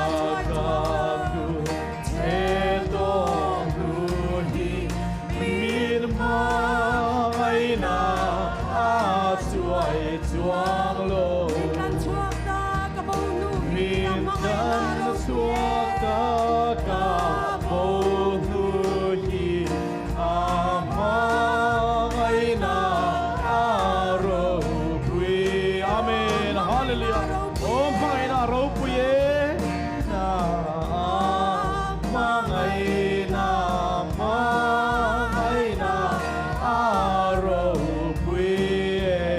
chuai chuang lo. Min tlan chhuak ta ka bo hnu hi a hmangaihna ropui e. Aw hmangaihna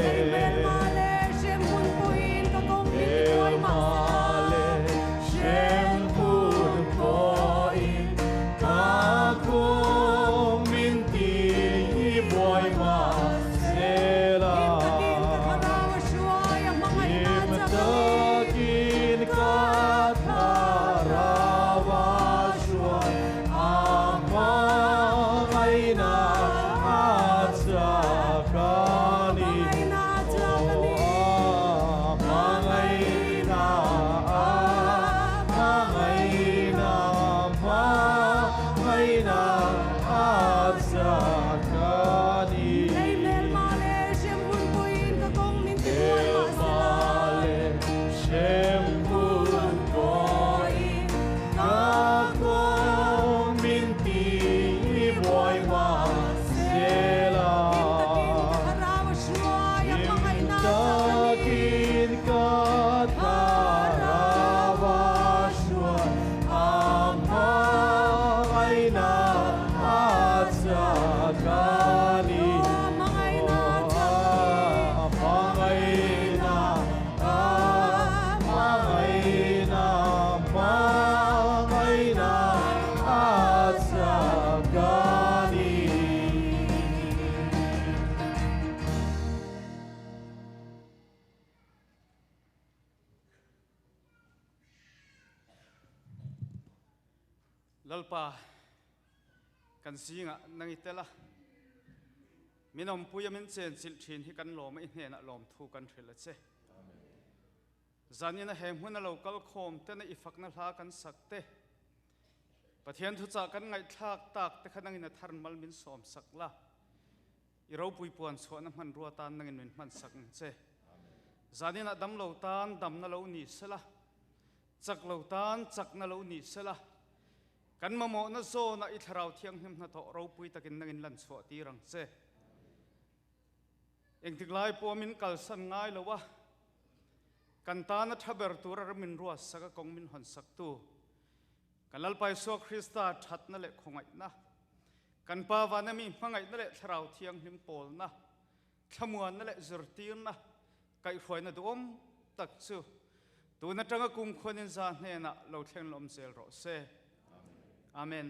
Lei hmelma leh hremhmun pawhin ka kawng min ti buai mahsela. Hlim takin ka thlarau a hruai a hmangaihna chak a ni. Ka thlarau a hruai a hmangaihna chak a ni. Lei hmelma leh hremhmun pawhin ka kawng min ti buai mahsela. Hlim takin ka thlarau a hruai a hmangaihna chak a ni. Thlarau a hruai a hmangaihna Aw hmangaihna chak a ni. Lalpa, kan zingah nang i tel a, min awmpui a min chenchilh thin hi kan lawm a, i hnenah lawmthu kan hrilh a che. Zanina he hmuna lo kal khawm tena i fakna hla kan sak te, Pathian thuchah kan ngaihthlak tak te kha nangin a thar mal min sawm sak la. I ropui puan chhuahna hmanrua tan nangin min hman sak ang che. Zaninah dam lo tan damna lo ni sela, chak lo tan chakna lo ni sela, kan mamawhna zawnah i Thlarau Thianghlim hnathawh ropui takin nangin lan chhuah tir ang che. Engtik lai pawh min kalsan ngai lo a, kan tana tha ber tura ram min ruatsak a kawng min hawnsaktu kan Lalpa Isua Krista thatna leh khawngaihna, kan Pa vana mi hmangaihna leh Thlarau Thianghlim pawlna, thlamuanna leh zirtirna, kaihhruaina duhawm tak chu tun atanga kum khuanin za hnenah lo thleng lawm zel rawh se. Amen.